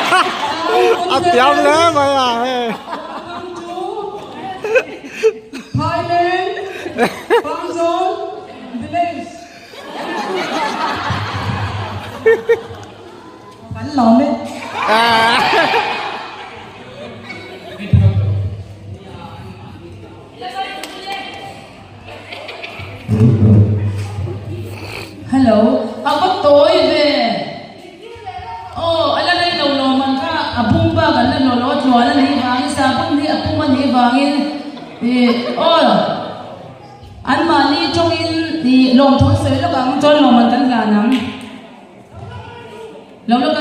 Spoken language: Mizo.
A tiam hle mai a hei. Welcome to Thailand Pangzawl village. Kan lawm e. Hello, a va tawi ve. Aw, a la rei lo lawm ang kha, a bung bak an la lo lo a tluan a nih vangin sabun hi a pum a nih vangin ih aw anmahni tawngin ih lawmthu an sawi lawk ang chuan lawm an kan hlan ang. Lo la.